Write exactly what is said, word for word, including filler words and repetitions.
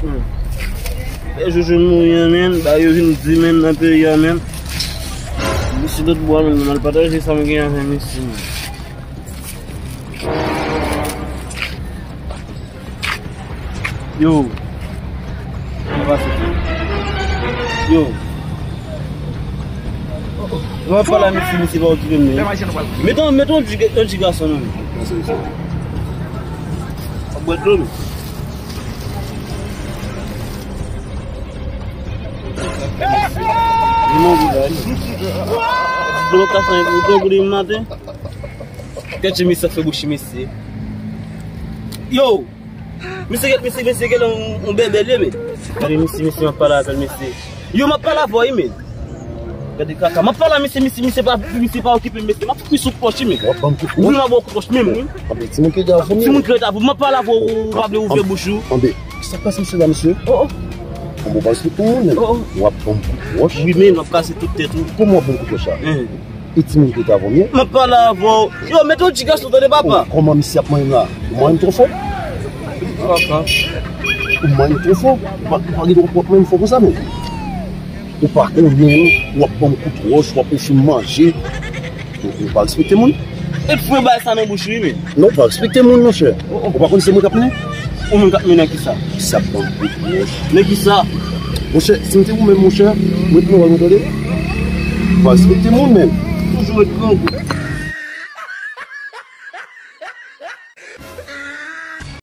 Lè Jojo mouri an, menn, ba yo vin di, menn, nan peyi a, menn. Misye lòt bò a, menn, m al pataje sa m gen avè misye, menn. Yo. Yo. Mwen pa la, mesye, mesye pa okipe m, non. Met on, met on ti, on ti gason, non. Ap bwè dlo, non. Li mouri la, wi. Dlo ka fè yon dlo pou li maten. Kèt misye fè bouch misye. Yo! Misye, misye, misye, gen yon, yon bèbè, li, men. Gade misye, misye, m ap pale avè l, misye. Yo, m ap pale avè w, wi, men. Gade kaka. M ap pale a misye, misye, misye pa, misye pa okipe m, misye. M ap fouke sou pòch, wi, men. W ap ban m kout wòch? Wi, m ap ban w kout wòch, menm, wi. Anbe, timoun ki rete avè w, timoun ki rete avè w, m ap pale avè w, ou pa vle ouvè bouch ou. Anbe, sa k pase misye la, misye? Oh, oh. Anbe, w pa respekte moun, men. Oh, oh. W ap ban m kout wòch? Wi, men, m ap kase tout tèt ou. Kòman w ap ban m kout wòch la? Hein. E timoun ki te avè w, men. M ap pale avè w. Yo, mete yon ti gason, tande, papa. Oh, kòman misye ap manyen m la? Ou manyen m twò fò? Papa. Ou manyen m twò fò. Ou pa, ou pa gen dwa w ap manyen m fò konsa, men. Ou pa konnen, w ap ban m kout wòch, w ap ofri m manje. Ou, ou pa respekte moun. E fwe bay sa nan bouch ou, wi, men. Non, ou pa respekte moun, monchè. Oh, oh. Ou pa konn se mwen k ap mennen? Ou menm k ap mennen kisa? Sa ap ban m kout wòch. Men kisa? Monchè, si m te ou menm, monchè, mwen te mwen tande. Ou pa respekte moun, menm. Toujou ret gran gout.